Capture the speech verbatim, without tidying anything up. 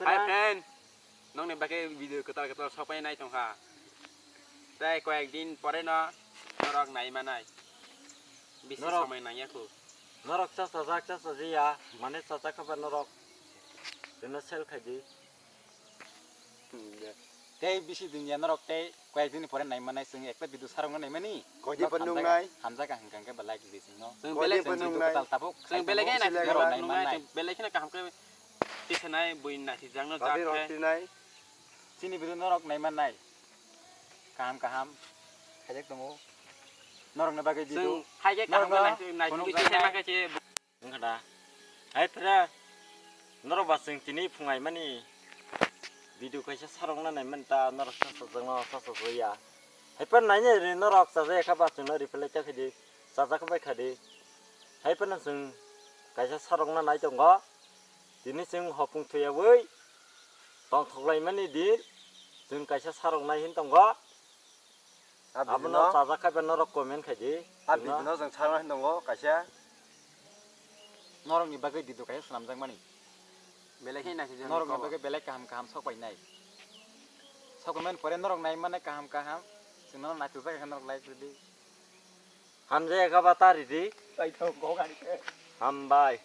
Hi friend, nokni bagwi video kwtal kwtal sokpai nai tongkha. Tei koyek din pore no norok nai manai. Bisi Norok- somoi nangya khu. Norok cha chajak cha chajiya, mane chajak kha ba norok. Teno sel khai di. Tei bisi din ya norok tei koyek din pore nai manai, chwng ekta video sarok no nai mani. Koi di Norok phan nung hamjak- nai. Hamjak ang hwnkha khe belai di chwng no. Chwng Koi belai di phan nung nai. Kwtal tabuk Chwng khai belai tongo. khe Sila naisijak norok gala. nai Nung nai, manai. Chwng belai kheno kaham khe tisanai bui naisijak no Koi jak di rok khe. Tinai. Chini video norok nai manai. Kaham kaham. Khaijak tongo. Norok ni bagwi video. Chwng hai khe kaham Norok khe no nai- nai- phunuk nai- tisanai khe. Wngkha da. Hai phre, norok ba chwng tini phungai mani video kaisa sarokna nai mani ta norok sa sajak no sa sajak ya. Hai phre nai nai ri norok chajak kha ba chwng no reply ta khaidi, chajak kha bai khaidi. Hai phre no chwng kaisa sarokna nai tongo. Tini chwng hopung thuyawi tongthok lai mani din chwng kaisa sarok nai hin tongo. Ah, Abono video no. Chajak kha ba norok comment khaidi. Ah, Chwng no. Video no chwng sarokna hin tongo kaisa. Norokni bagwi video kaisa swnamjakmani. Belai khe naisijak Norokni kok. Bagwi belai kaham kaham sokpainai. Sokpaimani pore norok nai mane kaham kaham. Chwngno naitokjak khe norok like rwdi. Hamjak kha ba ta ridi. Tei thok kok ani khe. Hambai.